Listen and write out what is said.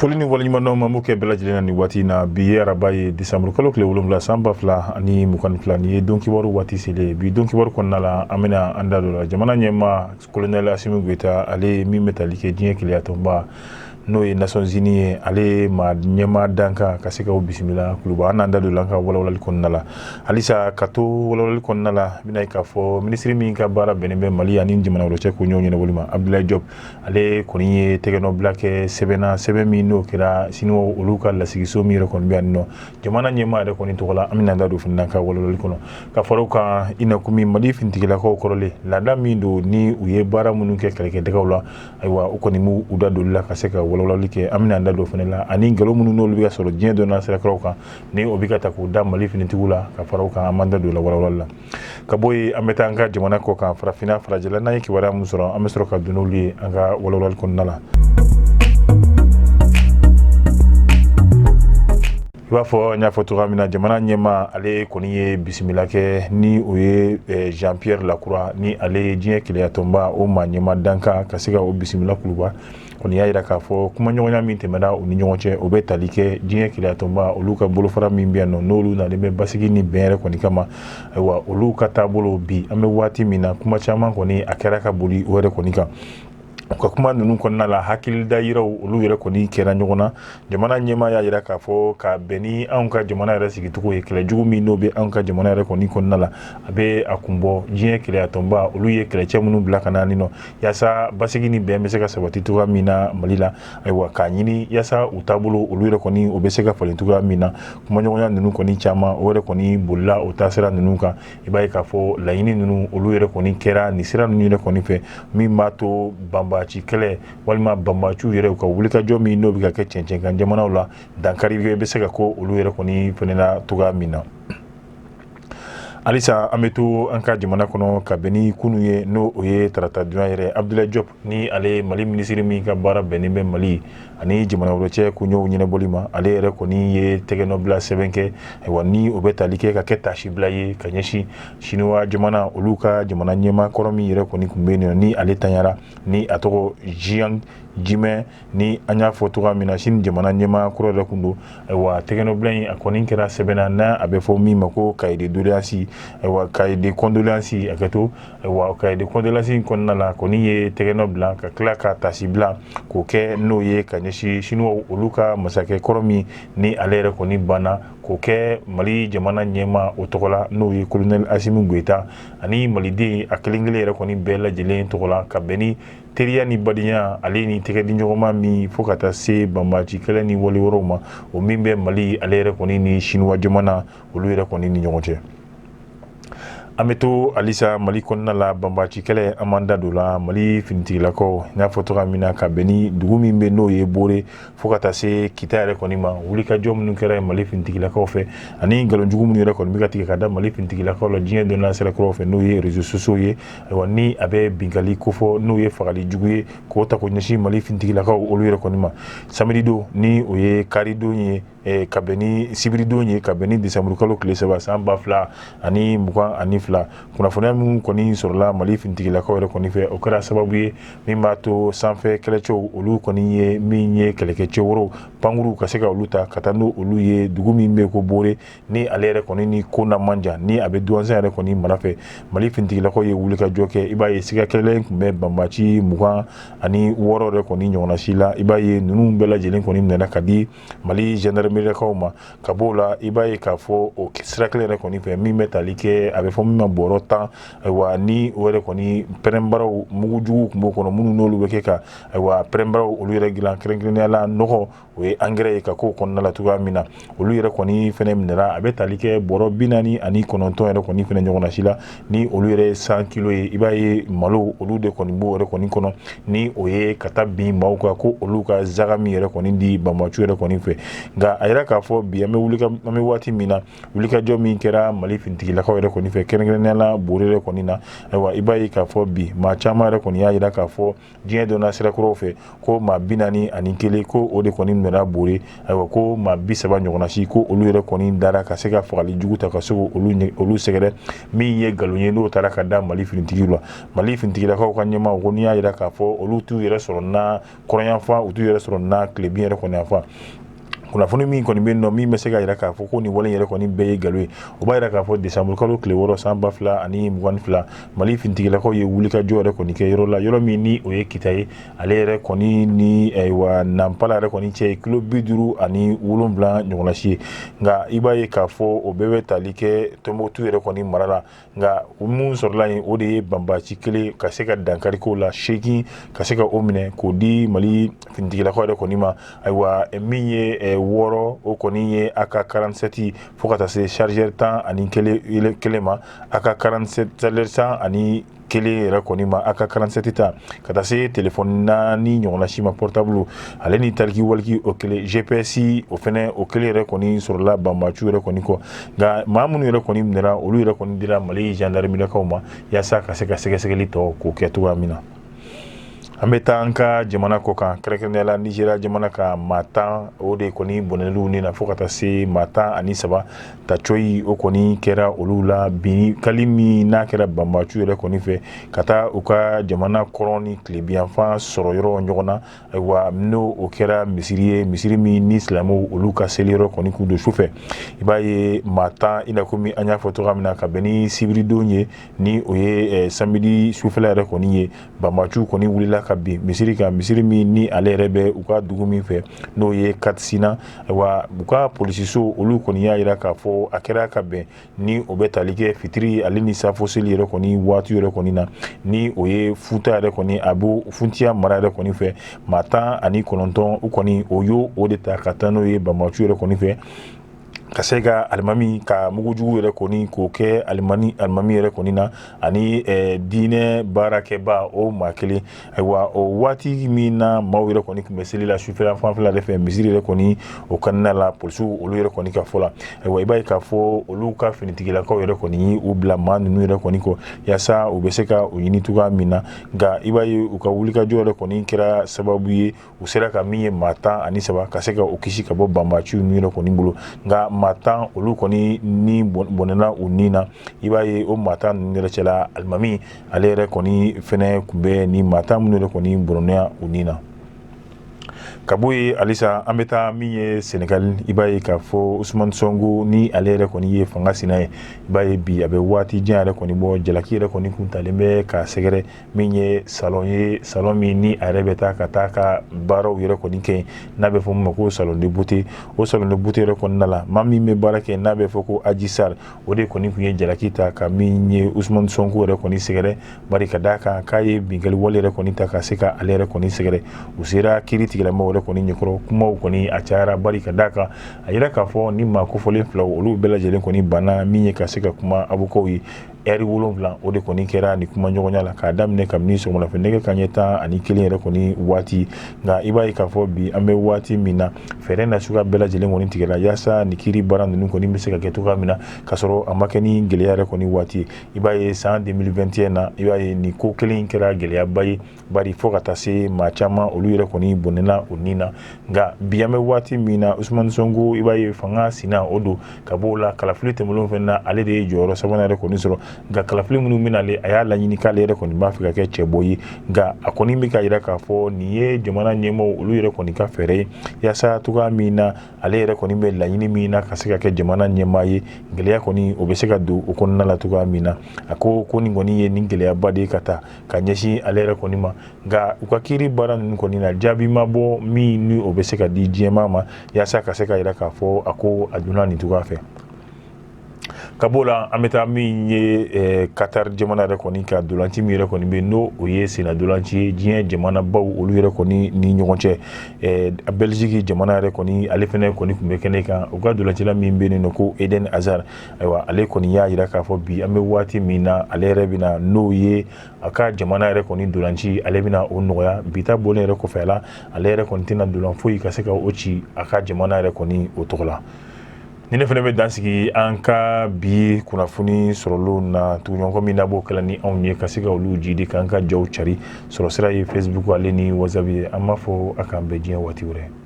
Foli ni waleɲumandɔn ma kɛ bɛɛ lajɛlen na nin waati in na. Bi ye araba ye, décembre kalo tile 7, san 2022. Nin ye don kibaru waati selen. Bi don kibaru kɔnɔna la, an bɛna an da don la jamana ɲɛmaa colonel Assimi Goïta, ale min bɛ tali kɛ diɲɛ kelenyatɔnba, n'o ye Nations Unies ye, ale maa ɲɛmaa dankan ka se ka bisimila Kuluba. An n'an da don la an ka walawalali kɔnɔna la. Halisa ka to walawalali kɔnɔna la, bɛna k'a fɔ minisiri min ka baara bɛnnen bɛ Mali ani jamana wɛrɛ cɛ koɲɛw ɲɛnabɔli ma, Abdoulaye Diop, ale kɔni ye tɛgɛnɔbila kɛ sɛbɛn na, sɛbɛn min n'o kɛra Siniwaw olu ka lasigiso min yɛrɛ kɔni bɛ yan nɔ, jamana ɲɛmaa yɛrɛ kɔni tɔgɔ la. An bɛna da don fana ka walawalali kɔnɔ. Ka fara o kan, i na komi Mali finitigilakaw kɔrɔlen laada min don ni u ye baara minnu kɛ kɛlɛkɛdɛgɛw la, ayiwa, u kɔni b'u u da don la ka se ka walawalali kɛ. An bɛna an da don fana la, ani nkalon minnu n'olu bɛ ka sɔrɔ diɲɛ dɔnna sirakɔrɔw kan, ni o bɛ ka ta k'u da Mali finitigiw la. Ka fara o kan, an b'an da don la walawalali la. Ka bɔ yen, an bɛ taa an ka jamana kɔ kan, farafinna, farajɛla. N'an ye kibaruya min sɔrɔ, an bɛ sɔrɔ ka don n'olu ye an ka walawalali kɔnɔna la. I b'a fɔ n y'a fɔ cogoya min na, jamana ɲɛmaa, ale kɔni ye bisimila kɛ, ni o ye Jean Pierre Lacroix, ni ale ye diɲɛ kelenyatɔnba o maa ɲɛmaa dankan, ka se ka o bisimila Kuluba. Kɔni y'a jira k'a fɔ kumaɲɔgɔnya min tɛmɛna u ni ɲɔgɔn cɛ, o bɛ tali kɛ diɲɛ kelenyatɔnba olu ka bolofara min bɛ yan nɔ, n'olu nalen bɛ basigi ni bɛn yɛrɛ kɔni kama. Ayiwa, olu ka taabolo bi, an bɛ waati min na, kuma caman kɔni a kɛra ka boli o yɛrɛ kɔni kan. U ka kuma ninnu kɔnɔna la, hakilida yiraw olu yɛrɛ kɔni kɛra ɲɔgɔn na. Jamana ɲɛmaa y'a jira k'a fɔ ka bɛn ni anw ka jamana yɛrɛ sigicogo ye, kɛlɛjugu min n'o bɛ anw ka jamana yɛrɛ kɔni kɔnɔna la, a bɛ a kun bɔ diɲɛ kelenyatɔnba olu ye kɛlɛcɛ minnu bila ka na nin nɔ, yaasa basigi ni bɛn bɛ se ka sabati cogoya min na Mali la. Ayiwa, k'a ɲini yaasa u taabolo olu yɛrɛ kɔni o bɛ se ka falen cogoya min na. Kumaɲɔgɔnya ninnu kɔni caman, o yɛrɛ kɔni bolila o taasira ninnu kan. I b'a ye k'a fɔ laɲini ninnu olu yɛrɛ kɔni kɛra nin sira ninnu yɛrɛ kɔni fɛ, min b'a to banbaci kɛlɛ walima banbaciw yɛrɛ u ka wulikajɔ min n'o bɛ ka kɛ cɛncɛn kan jamanaw la, dankari bɛ se ka ko olu yɛrɛ kɔni fana na cogoya min na. Halisa an bɛ to an ka jamana kɔnɔ. Ka bɛn ni kunu ye, n'o o ye tarata dunya yɛrɛ, Abdoulaye Diop, ni ale Mali minisiri min ka baara bɛnnen bɛ Mali ani jamana wɛrɛ cɛ koɲɛw ɲɛnabɔli ma, ale yɛrɛ kɔni ye tɛgɛnɔbila sɛbɛn kɛ. Ayiwa, ni o bɛ tali kɛ ka kɛ tasibila ye ka ɲɛsin Siniwa jamana olu ka jamana ɲɛmaa kɔrɔ min yɛrɛ kɔni tun bɛ yen, ni ale tanyara, ni a tɔgɔ Jiang Zemin, ni an y'a fɔ cogoya min na, Sini jamana ɲɛmaa kɔrɔ yɛrɛ tun don. Ayiwa, tɛgɛnɔbila in a kɔni kɛra sɛbɛn na, n'a a bɛ fɔ min ma ko cahier de doléance, ayiwa, cahier de condoléance, hakɛto. Ayiwa, cahier de condoléance in kɔnɔna la, kɔni ye tɛgɛnɔ bila ka tila ka tasibila k'o kɛ, n'o ye ka ɲɛsin Siniwaw olu ka masakɛ kɔrɔ min ni ale yɛrɛ kɔni banna, k'o kɛ Mali jamana ɲɛmaa o tɔgɔ la, n'o ye colonel Assimi Goïta, ani maliden a kelen kelen yɛrɛ kɔni bɛɛ lajɛlen tɔgɔ la, ka bɛn ni teriya ni badenya ale ni tɛgɛ di ɲɔgɔnma min fo ka taa se banbaci kɛlɛ ni wale wɛrɛw ma, o min bɛ Mali ale yɛrɛ kɔni ni Siniwa jamana olu yɛrɛ kɔni ni ɲɔgɔn cɛ. An bɛ to halisa Mali kɔnɔna la. Banbaci kɛlɛ, an b'an da don la. Mali finitigilakaw, n y'a fɔ cogoya min na, ka bɛn ni dugu min bɛ, n'o ye Bore, fo ka taa se Kita yɛrɛ kɔni ma, wulikajɔ minnu kɛra Mali finitigilakaw fɛ, ani nkalonjugu minnu yɛrɛ kɔni bɛ ka tigɛ ka da Mali finitigilakaw la diɲɛ donna sirakɔrɔw fɛ, n'o ye réseaux sociaux ye. Ayiwa, ni a bɛ binkanni kofɔ, n'o ye fagali jugu ye, k'o ta k'o ɲɛsin Mali finitigilakaw olu yɛrɛ kɔni ma, samedi don, ni o ye karidon ye, ka bɛn ni sibiridon ye, ka bɛn ni décembre kalo tile 3, san 2022, kunnafoniya minnu kɔni sɔrɔla Mali finitigilakaw yɛrɛ kɔni fɛ, o kɛra sababu ye min b'a to sanfɛ kɛlɛcɛw olu kɔni ye min ye kɛlɛkɛcɛ wɛrɛw pankuru ka se ka olu ta ka taa n'o olu ye dugu min bɛ ko Bore, ni ale yɛrɛ kɔni ni Kona man jan, ni a bɛ Duwanzan yɛrɛ kɔni mara fɛ. Mali finitigilakaw ye wulikajɔ kɛ. I b'a ye siga kɛlɛ tun bɛ banbaci 26 yɛrɛ kɔni ɲɔgɔnna si la. I b'a ye ninnu bɛɛ lajɛlen kɔni minɛna ka di Mali gendarmerielakaw ma. Ka b'o la, i b'a ye k'a fɔ o sira kelen yɛrɛ kɔni fɛ, min bɛ tali kɛ a bɛ fɔ min ma bɔrɔ 10, ayiwa, ni o yɛrɛ kɔni pɛrɛnbaraw mugujugu tun b'o kɔnɔ, minnu n'olu bɛ kɛ ka, ayiwa, pɛrɛnbaraw olu yɛrɛ dilan, kɛrɛnkɛrɛnnenya la nɔgɔ, o ye angɛrɛ ye ka k'o kɔnɔna la cogoya min na, olu yɛrɛ kɔni fɛnɛ minɛra. A bɛ tali kɛ bɔrɔ 49 yɛrɛ kɔni fɛnɛ ɲɔgɔnna si la, ni olu yɛrɛ ye 100 kilo ye. I b'a ye malo olu de kɔni b'o yɛrɛ kɔni kɔnɔ, ni o ye ka taa bin maaw kan ko olu ka zaga min yɛrɛ kɔni di banbaciw yɛrɛ kɔni fɛ. Nka a yira k'a fɔ bi, an bɛ waati min na, wulikajɔ min kɛra Mali finitigilakaw yɛrɛ kɔni fɛ, kɛrɛnkɛrɛnnenya kɛrɛnkɛrɛnnenya la Bore yɛrɛ kɔni na. Ayiwa, i b'a ye k'a fɔ bi maa caman yɛrɛ kɔni y'a jira k'a fɔ diɲɛ donna sira kuraw fɛ ko maa 41 ko o de kɔni minɛra Bore. Ayiwa, ko maa 30 ɲɔgɔnna si ko olu yɛrɛ kɔni dara ka se ka fagali jugu ta ka se olu sɛgɛrɛ, min ye nkalon ye n'o taara ka da Mali finitigiw la. Mali finitigilakaw ka ɲɛmaaw ko n'i y'a jira k'a fɔ olu t'u yɛrɛ sɔrɔ na kɔrɔnyanfan, u t'u yɛrɛ sɔrɔ na tilebin yɛrɛ kɔni yanfan. Kunnafoni min kɔni bɛ yen nɔ min bɛ se ka jira k'a fɔ ko nin wale yɛrɛ kɔni bɛɛ ye nkalon ye, o b'a jira k'a fɔ décembre kalo tile 6 san 2022, Mali finitigilakaw ye wulikajɔ yɛrɛ kɔni kɛ yɔrɔ la, yɔrɔ min ni o ye Kita ye, ale yɛrɛ kɔni ni ayiwa Nanpala yɛrɛ kɔni cɛ ye kilo 57 ɲɔgɔnna si ye. Nka i b'a ye k'a fɔ o bɛɛ bɛ tali kɛ Tɔnbukutu yɛrɛ kɔni mara la. Nka mun sɔrɔla yen, o de ye banbaci kelen ka se ka dankari ko la 8 ka se ka o minɛ k'o di Mali finitigilakaw yɛrɛ kɔni ma. Ayiwa, min ye 6, o kɔni ye AK 47, fo ka taa se chargeur 11 ma, AK 47 chargeur 11 yɛrɛ kɔni ma, AK 47 ta, ka taa se telefɔni 4 ɲɔgɔnna si ma, portable ale ni talkie walkie o kelen, GPS o fɛnɛ o kelen yɛrɛ kɔni sɔrɔla banbaciw yɛrɛ kɔni kɔ. Nka maa minnu yɛrɛ kɔni minɛra, olu yɛrɛ kɔni dira Mali gendarmerikaw ma yaasa ka se ka sɛgɛsɛgɛli tɔ k'o kɛ cogoya min na. An bɛ taa an ka jamana kɔ kan, kɛrɛnkɛrɛnnenya la Nizeriya jamana ka maa 10, o de kɔni bɔnɛl'u ni na fo ka taa se maa 13 ta coyi, o kɔni kɛra olu la binkali min n'a kɛra banbaciw yɛrɛ kɔni fɛ ka taa u ka jamana kɔrɔn ni tilebinyanfan sɔrɔ yɔrɔ ɲɔgɔn na. Ayiwa, n'o o kɛra misiri ye, misiri min ni silamɛw olu ka seli yɔrɔ kɔni kun don su fɛ. I b'a ye maa 10, i n'a komi an y'a fɔ cogoya min na, ka bɛn ni sibiridon ye, ni o ye samedi sufɛla yɛrɛ kɔni ye, banbaciw kɔni wulila ka bin misiri kan, misiri min ni ale yɛrɛ bɛ u ka dugu min fɛ, n'o ye Katsina. Ayiwa, u ka polisiso olu kɔni y'a jira k'a fɔ a kɛra ka bɛn ni o bɛ tali kɛ fitiri ale ni safo seli yɛrɛ kɔni waati yɛrɛ kɔni na, ni o ye Futa yɛrɛ kɔni, a b'o Funtiya mara yɛrɛ kɔni fɛ. Maa 19, u kɔni o y'o o de ta ka taa n'o ye banbaciw yɛrɛ kɔni fɛ, ka se ka alimami ka mugujugu yɛrɛ kɔni k'o kɛ alimami yɛrɛ kɔni na, ani diinɛ baarakɛba o maa kelen. Ayiwa, o waati min na maaw yɛrɛ kɔni tun bɛ seli la sufɛla fanfɛla de fɛ misiri yɛrɛ kɔni o kɔnɔna la, polisiw olu yɛrɛ kɔni ka fɔ la, ayiwa, i b'a ye k'a fɔ olu ka finitigilakaw yɛrɛ kɔni ye u bila maa ninnu yɛrɛ kɔni kɔ yaasa u bɛ se ka u ɲini cogoya min na. Nka i b'a ye u ka wulikajɔ yɛrɛ kɔni kɛra sababu ye, u sera ka min ye maa 13 ka se ka u kisi ka bɔ banbaciw ninnu yɛrɛ kɔni bolo. Nka maa 10, olu kɔni ni bɔnɛna u ni na. I b'a ye o maa 10 ninnu yɛrɛ cɛla, alimami ale yɛrɛ kɔni fɛnɛ tun bɛ ni maa 10 minnu yɛrɛ kɔni bɔnɛna u ni na. Ka bɔ yen halisa, an bɛ taa min ye Senegal. I b'a ye k'a fɔ Ousmane Sonko, ni ale yɛrɛ kɔni ye fanga sina ye, i b'a ye bi a bɛ waati jan yɛrɛ kɔni bɔ, jalaki yɛrɛ kɔni kun talen bɛ k'a sɛgɛrɛ, min ye salon ye, salon min ni a yɛrɛ bɛ taa ka taa ka baaraw yɛrɛ kɔni kɛ, n'a bɛ fɔ min ma ko salon de beauté. O salon de beauté yɛrɛ kɔnɔna la, maa min bɛ baara kɛ, n'a bɛ fɔ ko Adji Sarr, o de kɔni tun ye jalaki ta ka min ye Ousmane Sonko yɛrɛ kɔni sɛgɛrɛ, bari ka d'a kan k'a ye binkanni wale yɛrɛ kɔni ta ka se ka ale yɛrɛ kɔni sɛgɛrɛ. U sera kiiri tigilamɔgɔw yɛrɛ kɔni ɲɛkɔrɔ, kumaw kɔni a cayara, bari ka d'a kan a yira k'a fɔ ni maa kofɔlen filaw olu bɛɛ lajɛlen kɔni banna min ye ka se ka kuma avocat ye. Ɛri 7, o de kɔni kɛra ni kumaɲɔgɔnya la k'a daminɛ kabini sɔgɔmadafɛ nɛgɛ kanɲɛ 11 yɛrɛ kɔni waati. Nka i b'a ye k'a fɔ bi an bɛ waati min na, fɛɛrɛ na suguya bɛɛ lajɛlen kɔni tigɛra yaasa ni kiiri baara ninnu kɔni bɛ se ka kɛ cogoya min na, k'a sɔrɔ a ma kɛ ni gɛlɛya yɛrɛ kɔni waati ye. I b'a ye san 2021 na, i b'a ye nin ko kelen in kɛra gɛlɛyaba ye, bari fo ka taa se maa caman olu yɛrɛ kɔni bɔnɛna u ni na. Nka bi an bɛ waati min na, Ousmane Sonko, i b'a ye fanga sina o don ka b'o la. Kalafili tɛmɛnlenw fana na, ale de ye jɔyɔrɔ sabanan yɛrɛ kɔni sɔrɔ. Nka kalafili minnu bɛ nalen, a y'a laɲini k'ale yɛrɛ kɔni b'a fɛ ka kɛ cɛbɔ ye. Nka a kɔni bɛ ka yira k'a fɔ nin ye jamana ɲɛmɔgɔw olu yɛrɛ kɔni ka fɛɛrɛ ye, yaasa cogoya min na ale yɛrɛ kɔni bɛ laɲini min na ka se ka kɛ jamana ɲɛmaa ye, gɛlɛya kɔni o bɛ se ka don o kɔnɔna la cogoya min na. A ko ko nin kɔni ye nin gɛlɛyaba de ye ka taa ka ɲɛsin ale yɛrɛ kɔni ma. Nka u ka kiiri baara ninnu kɔni na, jaabi ma bɔ min ni o bɛ se ka di diɲɛmaa ma yaasa ka se ka yira k'a fɔ a ko a donna nin cogoya fɛ. Ka b'o la, an bɛ taa min ye Qatar jamana yɛrɛ kɔni ka dolanci min yɛrɛ kɔni bɛ, n'o o ye senna dolanci ye diɲɛ jamanabaw olu yɛrɛ kɔni ni ɲɔgɔn cɛ. Belgique jamana yɛrɛ kɔni, ale fana kɔni tun bɛ kɛnɛ kan. U ka dolancila min bɛ yen nɔ ko Eden Hazard, ayiwa, ale kɔni y'a jira k'a fɔ bi an bɛ waati min na, ale yɛrɛ bɛna n'o ye a ka jamana yɛrɛ kɔni dolanci, ale bɛna o nɔgɔya. Bi ta bɔlen yɛrɛ kɔfɛ a la, ale yɛrɛ kɔni tɛna dolan foyi ka se ka o ci a ka jamana yɛrɛ kɔni o tɔgɔ la. Ni ne fana bɛ dan sigi an ka bi kunnafoni sɔrɔlenw na. Tuguɲɔgɔn min n'a b'o kɛla ni anw ye ka se ka olu jidi k'an ka jaw cari, sɔrɔ sira ye Facebook ale ni WhatsApp ye. An b'a fɔ a k'an bɛn diɲɛ waati wɛrɛ.